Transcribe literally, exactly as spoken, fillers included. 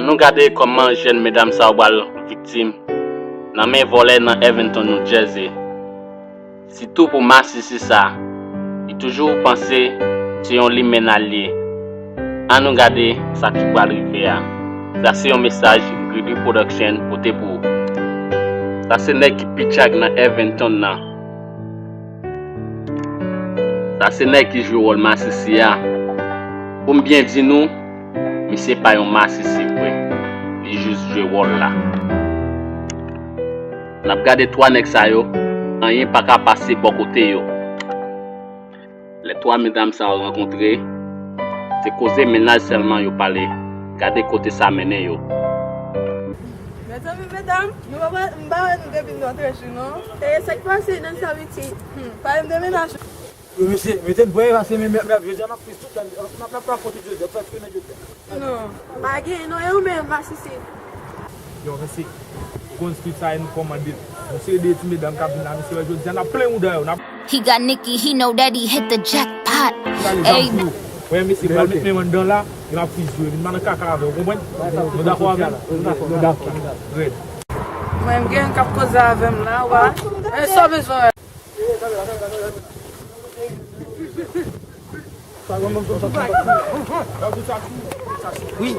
Nou gade kòman jèn medam sa yo pral viktim nan men vòlè nan Evanston, New Jersey. Sitou pou masisi sa, li toujou panse se yon limena l ye. Ann nou gade sa ki pral rive a. Sa se yon mesaj Greedy Production pote pou ou. Sa se nèg ki pi tchak nan Evanston nan. Sa se nèg ki jwe wòl masisi a. Pou m byen di nou, misye pa yon masisi vre. Li jis jwe wòl la. N ap gade twa nèg sa yo, anyen pa ka pase bò kote yo. Lè twa medam sa yo rankontre, se koze mennaj sèlman yo pale. Gade kote sa mennen yo. Mezanmi, medam, nou pa wè, m pa wè nou depi nou antre jou, non. E sa k pase nan sa piti? Hmm, pale m de mennaj. Wi, mesye, mete n prè, pase men, men, men, jodi a n ap friz tout la, n ap, n ap, n ap fè kote jodi a, n ap fè fimen jodi a. Non, pa gen, non, e ou menm, masisi? Yo, mesye, ou konn street sa, e nou kòmande. Yon seri de ti medam k ap vin la, mesye, wè, jodi a, n ap plen mouda yo, n ap He got Nicki, he know that he hit the jackpot. Hey. Wè, mesye, pral met men anndan la, e n ap friz yo, vin pa nan kaka avè, ou konprann? Nou dakò avè m? Nou dakò. Red. Mwen, m gen yon k ap koze avè m la, wa. E sa w bezwen? Wi.